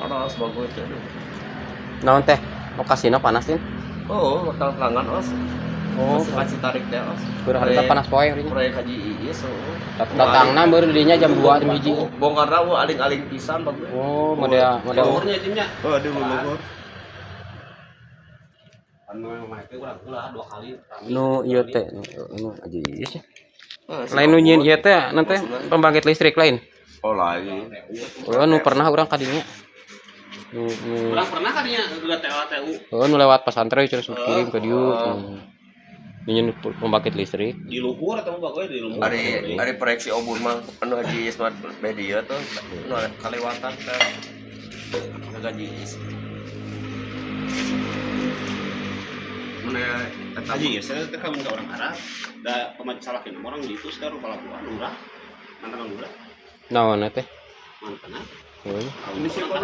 Panas bagus teh. Naon teh? Lokasina panas teh. Oh, terang-terangan os. Oh, Masih kasih tarik teh os. Kurang harita panas poe hari ini. Proyek haji Iis. Oh. Datangna baru dinya jam 2 jam 1. Bongkarna wo aling-aling pisan bagus. Oh, model model. Luhurnya timnya. Oh, ada luhur. Kan memang itu urang ulah dua kali. Nu ieu teh nu nu Haji Iis. Eh, si Lain nu nyieun Obon. ieu teh nanti pembangkit listrik lain. Oh, lain. Oh, nu pernah urang kadinya. Nu nu Urang pernah kan nya udah TLTU oh, nu lewat pesantren terus kirim ke dieu. Nu nyieun pembangkit listrik. Di luhur atau bagus di luhur. Ari ari proyek si Obon mah anu Haji Iis mah beh dieu tuh nu kalewatan teh. Haji Iis. Mana eta Haji ya, saya teh kawin ke orang Arab. Da pemain salah kena orang gitu sekarang pelabuhan lurah. Mantan lurah, Naon teh? mantan. Oh. Ini siapa?